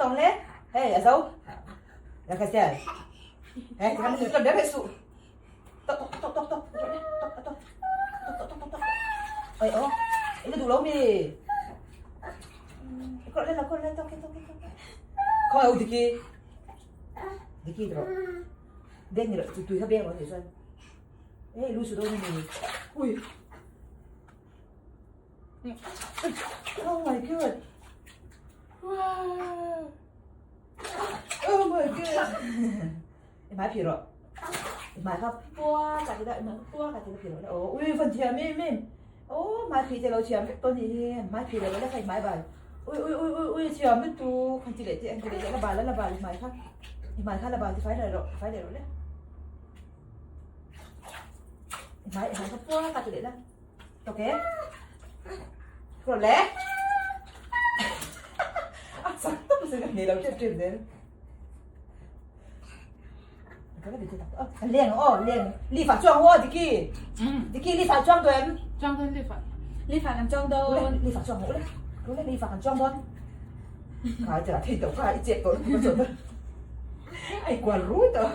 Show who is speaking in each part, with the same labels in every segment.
Speaker 1: tawng le. Hei a zo. La kha sia. Hei ti khan tlawt deuh suh. Tok tok tok tok tok tok tok tok tok tok tok tok. Oi oh. Ina duh lo mi. Kawt le la kawt le tok tok tok. Khaw au diki. Diki tro. Beng ni tu tui kha beng lo ni chuan. Ei lu su do ni mi. Ui. Oh my god. Wow. Oh my god. I mai phi ro. I mai kha pua ka ti da i mai pua ka ti da phi ro. Oh, ui phần thiam em em. Oh, mai phi te lo thiam vek to ni hi. Mai phi lo la khai mai bai. Ui ui ui ui ui thiam mit tu. Khan ti le ti an ti le la ba la la ba i mai kha. I mai kha la ba ti fai le ro, fai le ro le. I mai i mai kha pua ka ti le la. Ok. Rồi lẽ. À, sao tôi sẽ gặp nhiều chuyện chuyện đến. Liền ô, liền. Li phạt choang ô, Diki. Diki li phạt choang tụi em.
Speaker 2: Choang don li phạt. Li phạt kan choang don.
Speaker 1: Li phạt choang ngũ đấy. Đúng đấy, li phạt kan choang don. Cái chả thì đâu phải chết tôi không có chuẩn Ai quản rúi tao.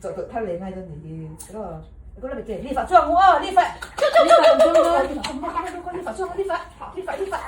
Speaker 1: Cho tôi thay lấy ngay cho thì đó. Cái là bị kể li phạt choang ngũ, li phạt.
Speaker 2: Li phạt kan choang don.
Speaker 1: Li phạt choang, li phạt. Li phạt, li phạt.